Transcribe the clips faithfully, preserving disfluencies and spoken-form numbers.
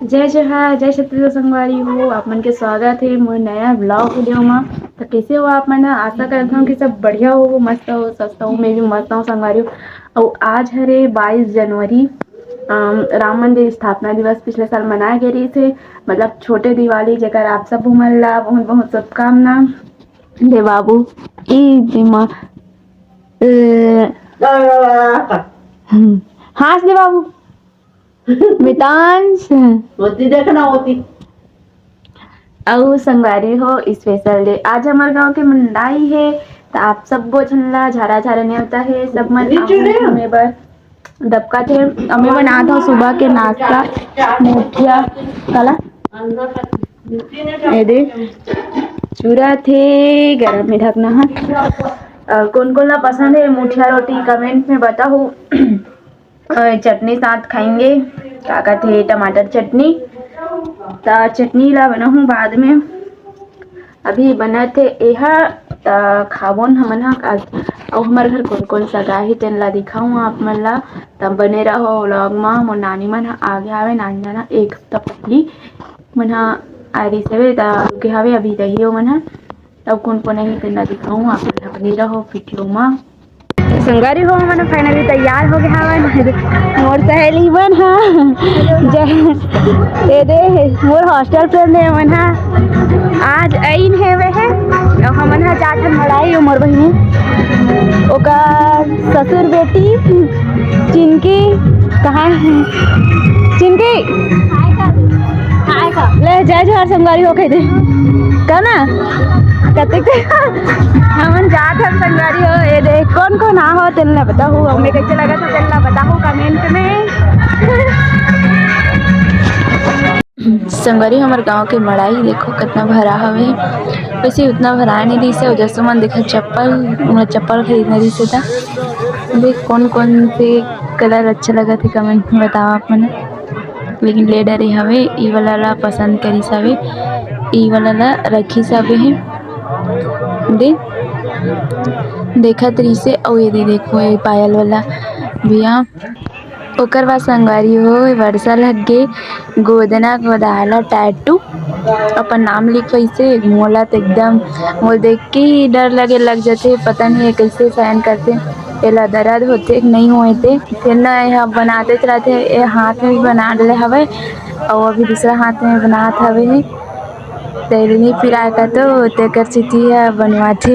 जय जोहार, जय छत्तीसगढ़ संगवारी हो, आप मन के स्वागत हे मोर नया vlog video मा। तो कैसे हो आप मन? आशा करता हूँ कि सब बढ़िया हो, मस्त हो, स्वस्थ हो। मैं भी मस्त हूँ संगवारी हो। अउ आज हरे बाईस जनवरी, अम, राम मंदिर स्थापना दिवस पिछले साल मनाए गे रहिस हे, मतलब छोटे दिवाली, जेकर आप सब मन ला बहुत बहुत शुभकामना। दे बाबू, ई दिमा, ए, हम्म, हाँस दे बाबू। मितांश। होती देखना होती। अउ संगवारी हो, special day आज हमर गांव के मंडाई हे, त आप सब्बो झन ला झारा झारा नेवता हे। सब मन नीचे आओ ले। घूमे बर दबका थे। अउ मैं बनात हूँ सुबह के नाश्ता, मुठिया, काला, ए दे, चूरा थे, गरम में ढकना है। अ, कौन कौन ला पसंद है मुठिया रोटी, comment में बताओ। अ, चटनी साथ खाएंगे, का कहते हैं, टमाटर चटनी। त चटनी ला बनाहूँ बाद में, अभी बनत हे एहा। त खाबोन हमन ह आज, अउ हमर घर कौन कौन सगा हे तेन ला दिखाहूँ आप मन ला। त बने रहो vlog मा। मोर नानी मन ह आगे हावे, नानी मन ह एक हफ्ता पहिली मन ह आ रही हवे, त रुके हावे, अभी रही ओ मन ह। तब कौन कौन आही तेन ला दिखाहूँ, आप मन ह बने रहो video मा। संगवारी हो, हमन finally तैयार हो गए हवन। मोर सहेली मन ह, जय, ए दे, मोर hostel friend हे मन ह, आज अइन हे वे हे। अउ हमन ह जात हन मड़ाई, ओ मोर बहिनी, ओकर ससुर बेटी चिंकी, कहाँ हे चिंकी? ले, जय जोहार संगवारी हो कह दे। का ना? कते के हमन जात हन संगवारी हो। ए दे, कौन कौन आ हो, तेन ला बताहू। हमें कैसे लगा था, तेन ला बताहू comment में। संगवारी, हमर गांव के मड़ाई देखो, कितना भरा हवे। वैसे उतना भरा नहीं दिसे, जैसे मन देखा चप्पल, ओमन चप्पल खरीदना दिसे था। देख, कौन कौन से colour अच्छा लगा थे, comment में बताओ आप मन। लेकिन ले डरे हवे, ई वाला ला पसंद करिस हवे, ई वाला ला रखिस हवे हे। दे, देखत रहिसे, अउ ये दे देखो, ये पायल वाला भैया। ओकर बाद संगवारी हो, वर्षा लग गे, गोदना गोदाला tattoo, अपन नाम लिखवाइसे। मोला तो एकदम, मोला देख के ही डर लगे लग जाथे, पता नहीं ये कैसे sign करथे। एला दर्द होथे कि नहीं होए ते। फिर ना, एहा बनाते रहथे, ए हाथ में भी बना ले हवे, अउ अभी दूसरा हाथ में बनात हवे हे। तेल नहीं पिराए का तो तेकर सेती ह बनवाथे।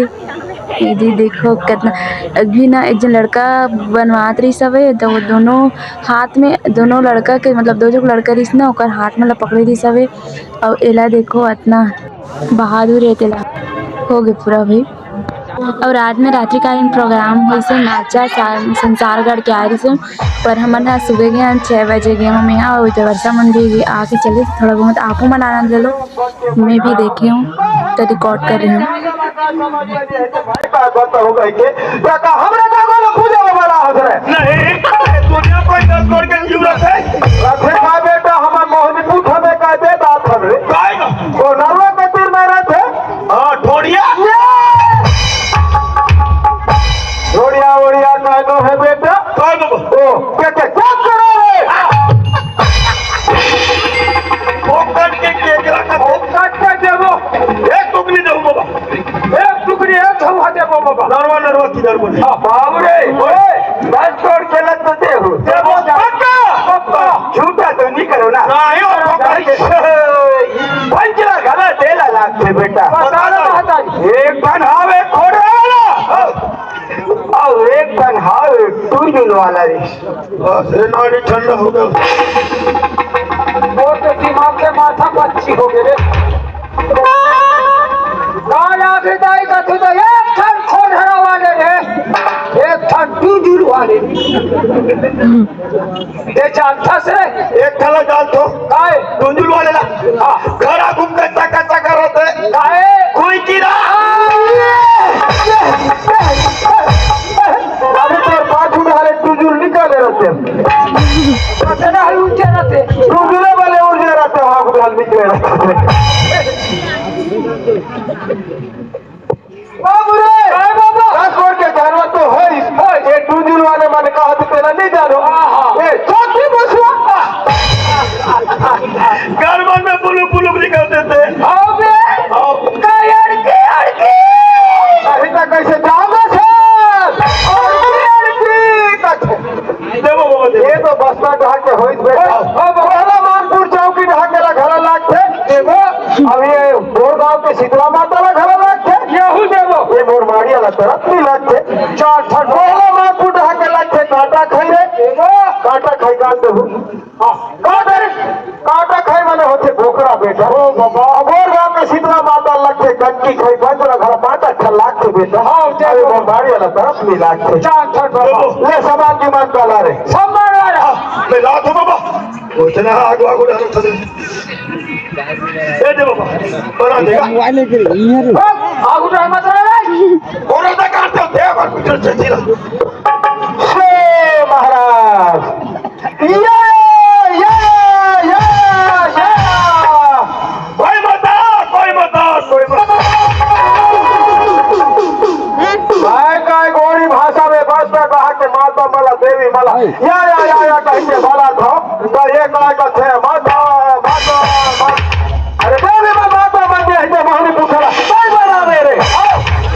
ये दे देखो कितना, अभी ना एक झन लड़का बनवात रहिस हवे, तो वो दोनों हाथ में, दोनों लड़का के, मतलब दो झन लड़का रहिस ना, ओकर हाथ में ला पकड़े रहिस हवे। अउ एला देखो, अतना बहादुर हे तेला। हो गे पूरा भाई। अउ रात में रात्रिकालीन program होइसे, नाचा सा-, संसारगढ़ के आ रहिसे, पर हमन ह सुबह गे हन, छह बजे गे हूँ मैं, अउ जब वर्षा मन भी आके चले, थोड़ा बहुत आपो मन आनंद ले लो। मैं भी देखे हूँ, तो record कर रही हूँ। भाई का बात हो गई के, बेटा, हमरा का बोलो, पूजा वाला हंस रहे। नहीं, दुनिया कोई दस करोड़ के क्यों रखे? रखे का बेटा, हमार मोहनी पूछ हमें का दे बात हमें। काय ना? वो नरवा के तीर में रहते। हाँ, ढोड़िया। ढोड़िया, ओड़िया, काय दो है बेटा? काय दो? ओ, क्या, क्या, क्या करो रे? फोकट के केकरा का फोकट का देबो। एक टुकड़ी देबो बाबा। एक टुकड़ी, एक झौहा देबो बाबा। नरवा, नरवा किधर बोले? हाँ, बाबू रे, ओए, दस करोड़ के लत तो दे हो। देबो पक्का। पक्का। झूठा तो नहीं करो ना। नहीं, वो पक्का। पंचला गला देला लागते बेटा। पता ना, पता नहीं। एक धन हावे खोड़े वाला। अउ एक धन हावे टूजुल वाला रे। बस, ये नाड़ी ठंडा हो गया। मोर तो दिमाग के माथा पच्ची हो गए रे। काला भी दाई का तू तो एक ठन खोड़हरा वाले रे, एक ठन टूजुल वाले। ये जानता से एक ठला जान तो काय? टूजुल वाले ला। हाँ। खड़ा घूम के चक्का चक्का रहते। काय? कोई की रहा। अरे तोर बाजू वाले टूजुल निकाले रहते। पता ना है उनके रहते। टूजुले वाले उड़ जा रहते, वहाँ को निकले रहते। बाबू रे! काय बाबा? दस करोड़ के जानवर तो है इस, है। ये टूजुल वाले मन का हाथ तेरा नहीं जानो। हाँ, हाँ। ये चौथी बसुआ। तरफ नहीं लगथे। चार ठन बोला मार पुट हके लगथे, कांटा खाई रे। कांटा खाई काट देहू। हाँ, कांटा रे। कांटा खाई माने होथे बोकरा बेटा। ओ बाबा। अबोर गांव में शीतला माता लगथे, गंजी खाई बंजरा घर पाटा अच्छा लागथे बेटा। हाँ, जय अरे बोल। बंबारी वाला तरफ नहीं लागथे। चार ठन बाबा। ले सामान की मान काला रे। सामान वाला। हाँ, मैं लात हूँ बाबा। उतना आगू आगू डालो था। ए दे बाबा, बना देगा। मोबाइल लेके ये रे। आगू डाल मत रे। कोरोना काट दे, दे बाबा, कुछ चलती रहा। हे महाराज। ये, ये, ये, ये। कोई मत आ, कोई मत आ, कोई मत आ। काय, काय गोरी भाषा में बस में कहा के माता मला, देवी मला। या, या, या, या, कह के बाला था। तो ये काय का थे, माता, माता, माता। अरे देवी में माता मन के हिते मोहनी पूछला। काय बना दे रे?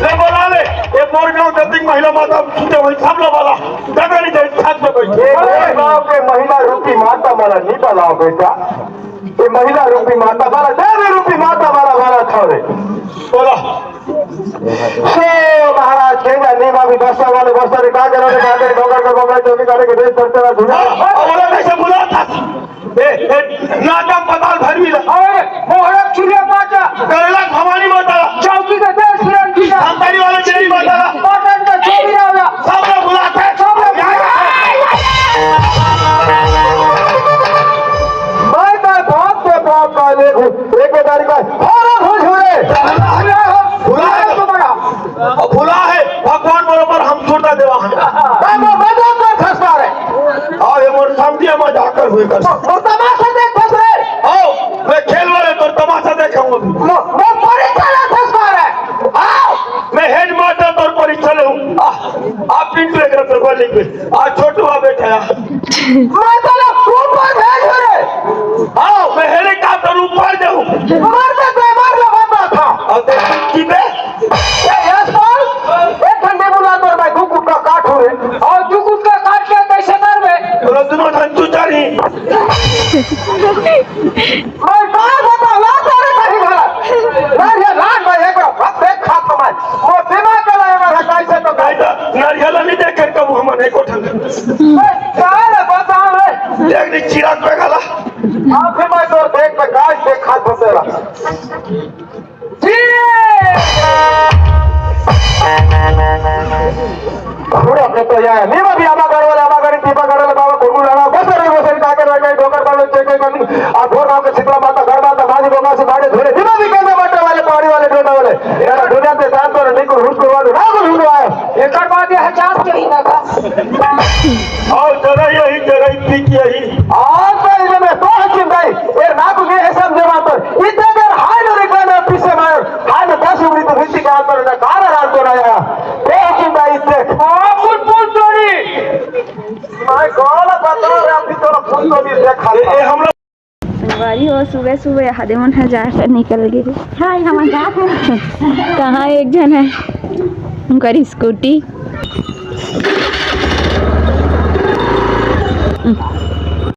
ले बोला ले। ये मोर गांव जतिक महिला माता सुते हुई सब लोग वाला। जगह नहीं दे, छत पे बैठे। ये मोर गांव के महिला रूपी माता मला नहीं बलाओ बेटा। ये महिला रूपी माता मला, देवी रूपी माता मला, मला था रे। बोला। हे महाराज, के जानी मा भी बस्ता वाले बस्ता रे, का करे रे, का करे, डोंगर का डोंगर, जो भी करे के देश करते रहा, दुनिया। हाँ, बोला कैसे बोला था? ए, ए, नाटक पताल भरवी ला। अरे, मोहरत छुरिया पाचा। करेला भवानी माता। चौकी के देश फिरन की। संतारी वाले देवी माता। पाटन का चोरी राजा। सब लोग बुलाते हैं। सब लोग बुलाते हैं। मैं तो बाप के बाप का लेखू। एक तारीख का हमारा भोज हो रे। भुला है। भुला है। भगवान बरोबर हम छोटा देवा है। मैं तो, मैं तो अपना फंसता रहे। और ये मोर समझिए मजाक कर हुए कर। वो तमाशा देख फंस रहे। आओ, मैं खेल वाले तो तमाशा देखाऊंगा अभी। वो, वो परीक्षा ना फंसता रहे। आओ। मैं हेडमास्टर तो परीक्षा ले हूँ। आ, आप पिंटू एक रत्न को लिख दे। आज छोटू आ बैठा है। मैं तो ना ऊपर भेज रहे। आओ, मैं हेलीकॉप्टर ऊपर जाऊँ। मर के तो मर लो बंदा था। और तो की बे? ए, यशपाल, एक घंटे बुला तो मैं दू गुटका काट हो रे। और दू गुटका काट के कैसे कर बे? बोलो, दोनों धन तू चारी। मैं बार बता, ला सारे कहीं भला। ना, ये लान भाई, एक बार देख खा तो मैं। वो दिमाग के लाए वाला कैसे तो गाय का नारियल नहीं देख कर कब हम नहीं कोठल। मैं सारे बता रे। देख नहीं चिराग पे गला। आप भी मैं तो देख पे गाय देख खा तो तेरा। घोड़ा को तो या नीमा भी आमा गढ़ वाला, आमा गढ़, दीपा गढ़ वाला, बाबा कोगू लाना, बस रे, बस रे, ताके रे, डोकर बालो, चेक कर, आ भोर गांव के शीतला माता, गढ़ माता, माजी डोमा से बाड़े धोरे, नीमा भी कहने बाटे वाले, पहाड़ी वाले, डोटा वाले, यार, दुनिया के दांत पर निकुल, हुट को वाले, ना को हुट आया। एकर बाद ये हजार चाहिए ना था। आओ, जरा यही, जरा इतनी की यही। आज तो इनमें दो चिंताई, ये ना को ये सब जमा पर, इतने देर हाय लो रिटर्न पीछे मार, हाय लो दस उंगली तो नीचे के हाथ पर ना, कार हाथ को ना आया। दो चिंताई इतने। और फुल फुल चोरी। मैं कौन बता रहा, अभी तो फुल चोरी देखा। ए, ए, हम लोग संगवारी हो, सुबह सुबह आदे मन ह जाए बर निकल गे। हाय, हमन जात हन। कहाँ एक झन है, उनकर स्कूटी।